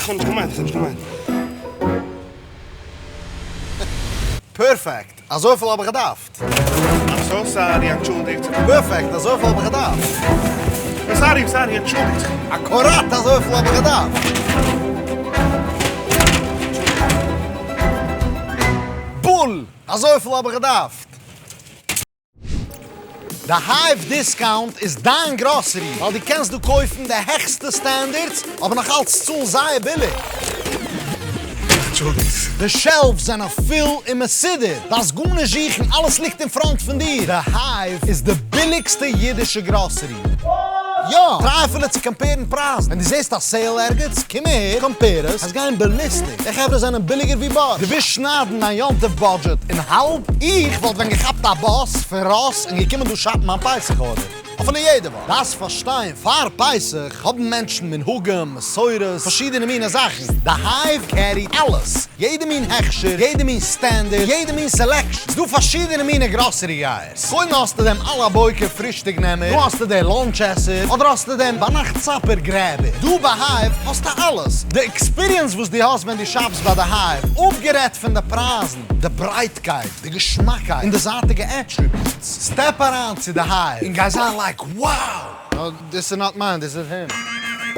איך האב נישט געמיינט, איך האב נישט געמיינט. Perfect! אזויפיל האב איך געדארפט. I'm so sorry, אנטשולדיגט. Perfect! אזויפיל האב איך געדארפט. Sorry, sorry, אנטשולדיגט. אקוראט אזויפיל האב איך געדארפט. בול! אזויפיל האב איך געדארפט. די Hive Discount איז דיין גראסערי ווייל דו קענסט דא קויפן די העכסטע standards אבער נאך אלץ צאלן זייער ביליג. די shelves זענען פול און מסודר, דארפסט גארנישט זוכן אלעס ליגט אין front פון דיר. די Hive איז די ביליגסטע אידישע גראסערי. יא! Try אפילו צו compare ן פרייזן. ווען דו זעסט א sale ערגעץ, קום אהער, compare עס, עס גייען ballistic. די חברה זענען ביליגער ווי באר. דו ווילסט שניידן דיין יום טוב budget אין האלב? איך וואלט ווען געכאפט א באס פון ראס און געקומען דא shop ן מיין פסח order. אפילו יעדע וואך. דארפסט פארשטיין, פאר פסח האבן מענטשן מנהגים, מסורות, פארשידענע מיני זאכן. די Hive carry ט אלעס. יעדע מין הכשר, יעדע מין standard, יעדע מין selection. ס'דא פארשידענע מיני גראסערי גייערס. קודם האסטו דעם על הבוקר פרישטאג נעמער, דא האסטו דער lunch עסער, אדער האסטו דעם ביינאכט supper grabber. דא ביי Hive האסטו אלעס. די experience וואס דו האסט ווען דו shop סט ביי די Hive, אפגערעדט פון די פרייזן, די ברייטקייט, די געשמאקייט, און די זייטיגע attributes. Step אריין צו די Hive און גיי זיין like wow! No, this is not mine, this is him.